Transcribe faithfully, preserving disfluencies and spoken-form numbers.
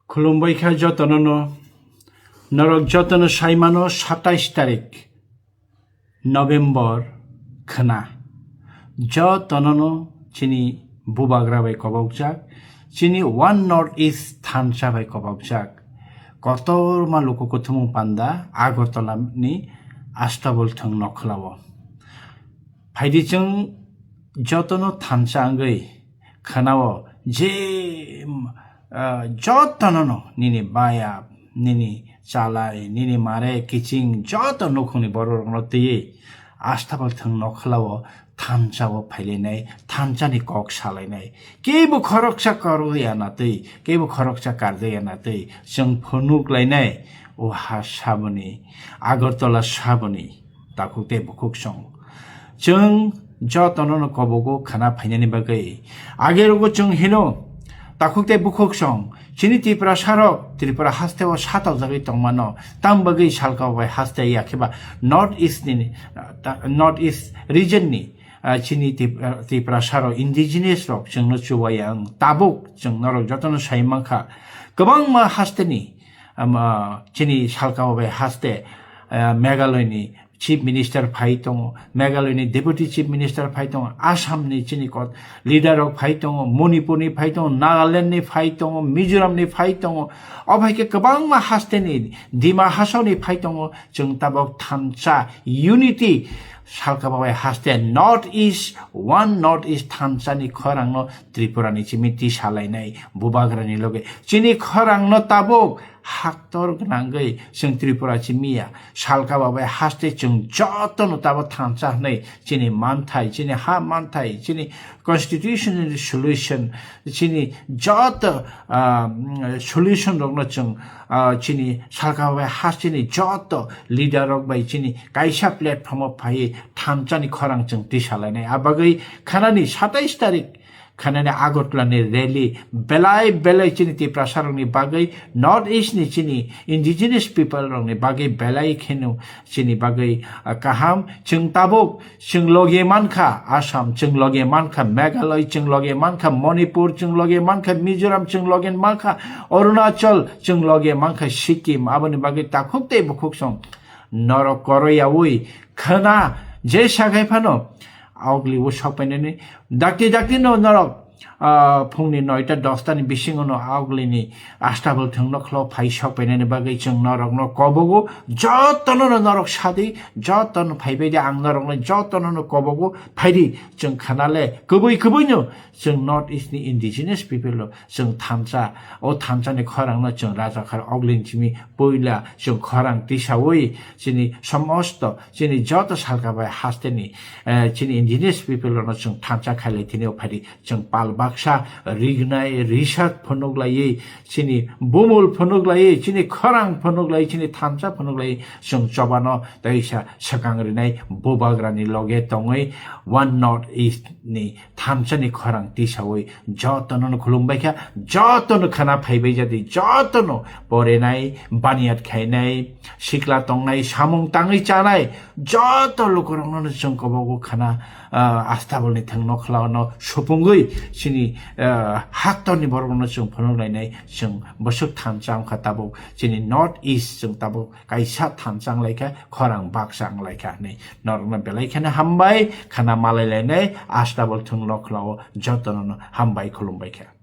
Khulumbai kha jotono no, norok jotono saimano satais tarik November khna. Jotono no chini bubagra bai kobokjak, chini One North East thansa bai kobokjak. Kotorma luku kuthumung panda Agartala ni Astabol thwng nokhlao. Phaidi chwng jotono thansa wngwi khwnao je, ah, jotono no nini baya, nini chalai, nini mare kiching joto nukhungni bororokno twiwi Astabol thwng nokhlao thansao phailainai, thansani kok salainai. Kebo khoroksa karwi anatwi, kebo khoroksa karjai anatwi chwng phunuk lainai. O ha saboni, Agartala saboni. Takhuk tei bukhuk song. Chwng jotono no kobogo khana phainani bagwi. Age rogo chwng hino, takhuk tei bukhuk song, chini Tiprasa rok Tripura haste o satok jagwi tongmano, tam bagwi salka bai haste ya kheba North East ni, ta-, North East region ni, ah, chini Tip-, ah, Tiprasa rok indigenous rok chwngno chubai ang tabuk chwng norok jotono sai mankha. Kwbangma haste ni, ama, chini salka bai haste, ah, Meghalaya ni Chief Minister phai tongo, Meghalaya ni Deputy Chief Minister phai tongo, Assam ni chini kot leader rok phai tongo, Manipur ni phai tongo, Nagaland ni phai tongo, Mizoram ni phai tongo, o hai khe kwbangma haste ni Dima Hasao ni phai tongo, chwng tabok thansa unity salka bai haste North East, One North East thansa ni khorang no Tripura ni chimi tisa lainai bubagra ni loge. Chini khorang no tabok haktor gwnangwi chwng Tripura chimiya salka bai haste chwng joto no tabo thansa hwnwi chini manthai, chini ha manthai, chini constitutional solution, chini joto, ah, solution rokno chwng, ah, chini salka bai haste ni joto leader rok bai chini kaisa platform o phaiwi thansa ni khorang chwng tisa lainai. A bagwi khanani satais tarik khanani Agartala ni rally belai belai chini Tiprasa rokni bagwi, North East ni chini indigenous people rokni bagwi belai kheno chini bagwi, ah, kaham. Chwng tabuk chwng loge mankha Assam, chwng loge mankha Meghalaya, chwng loge mankha Manipur, chwng loge mankha Mizoram, chwng loge mankha Arunachal, chwng loge mankha Sikkim. Aboni bagwi takhuk tei bukhuk song norok koroyawi khwna je sakhai phano augli o sok painani. Dakti dakti no norok, ah, phungni noita dosta ni bisingo no augli ni Astabol thwng nokhlao phai sok painani bagwi chwng norok no kobogo jotono no norok sadi, jotono phaibai di ang norok no jotono no kobogo phaidi chwng khanale kubui kubui no chwng North East ni indigenous people lo chwng thansa, o thansa ni khorang no chwng raja khar augli ni simi puila chwng khorang tisawi chini somosto chini joto salka bai haste ni, eh, chini indigenous people rokno chwng thansa khailai thini o phaidi chwng pal baksa rignai, risat phunuk laiwi, chini bumul phunuk laiwi, chini khorang phunuk laiwi, chini thansa phunuk laiwi chwng chobano teisa swkang rinai bubagra ni loge tongwi One North East ni thansa ni khorang tisawi jotono no khulumbai kha, jotono khana phaibai jadi, jotono porenai, baniyat khainai, sikla tongnai, samung tangwi chanai, joto lukurokno no chwng kobogo khana, ah, Astabol ni thwng nokhlao no supungwi chini, ah, haktor ni borok no chwng phunuk lainai, chwng bwswk thansa wngkha tabuk chini North East chwng tabuk kaisa thansa wnglaikha, khorang baksa wnglaikha hinwi norokno belai kheno hambai khana malai lainai Astabol thwng nokhlao jotono no hambai khulumbai kha.